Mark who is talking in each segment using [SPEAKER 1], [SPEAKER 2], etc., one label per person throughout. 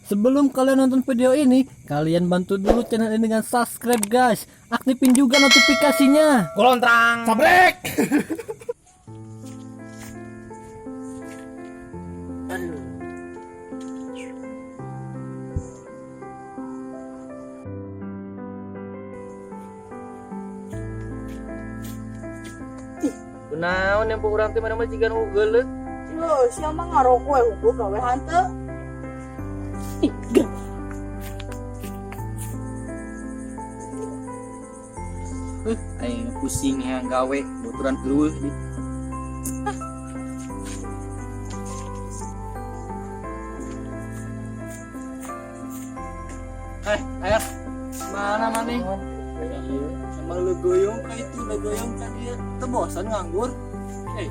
[SPEAKER 1] Sebelum kalian nonton video ini, kalian bantu dulu channel ini dengan subscribe guys. Aktifin juga notifikasinya.
[SPEAKER 2] Golontrang.
[SPEAKER 3] Sabrek.
[SPEAKER 4] Kunaon yang urang teh mana mah jiga nu geuleuh.
[SPEAKER 5] Loh, siapa ngarokok we hukum gawe hanteu?
[SPEAKER 1] Ih, gerak.
[SPEAKER 4] Aing pusing yang gawe baturan eueuh di. Ayo. Mana mana? Iya, sama lu goyong ka itu, lu goyong ka dia. Teu bosan nganggur. Eh.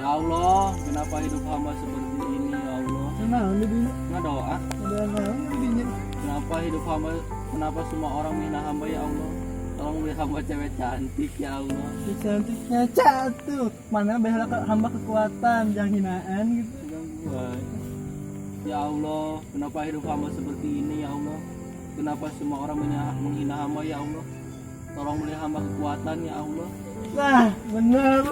[SPEAKER 4] Ya Allah, kenapa hidup hamba seperti ini ya Allah?
[SPEAKER 1] Naon di dinya?
[SPEAKER 4] Ngadoa.
[SPEAKER 1] Ada naon di dinya?
[SPEAKER 4] Kenapa hidup hamba, kenapa semua orang menghina hamba ya Allah? Tolong beri hamba cewek cantik ya Allah.
[SPEAKER 1] Cantiknya catu. Mana behla hamba kekuatan, jangan hinaan gitu.
[SPEAKER 4] Gangguan. Ya Allah, kenapa hidup hamba seperti ini ya Allah? Kenapa semua orang menghina hamba ya Allah? Tolong beri hamba kekuatan ya Allah.
[SPEAKER 1] Nah, bener.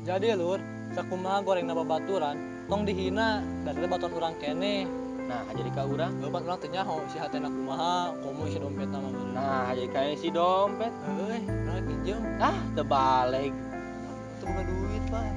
[SPEAKER 6] Jadi lur, sakumaha goreng babaturan, tong dihina, da teh baturan urang keneh.
[SPEAKER 4] Nah, jadi ka urang.
[SPEAKER 6] Leupan urang teu nyaho si hatena kumaha, komo isi dompetna mah bener.
[SPEAKER 4] Nah, jadi kayak si dompet.
[SPEAKER 6] Euy, urang pinjem,
[SPEAKER 4] Ah, terbalik.
[SPEAKER 6] teu boga duit, Pak.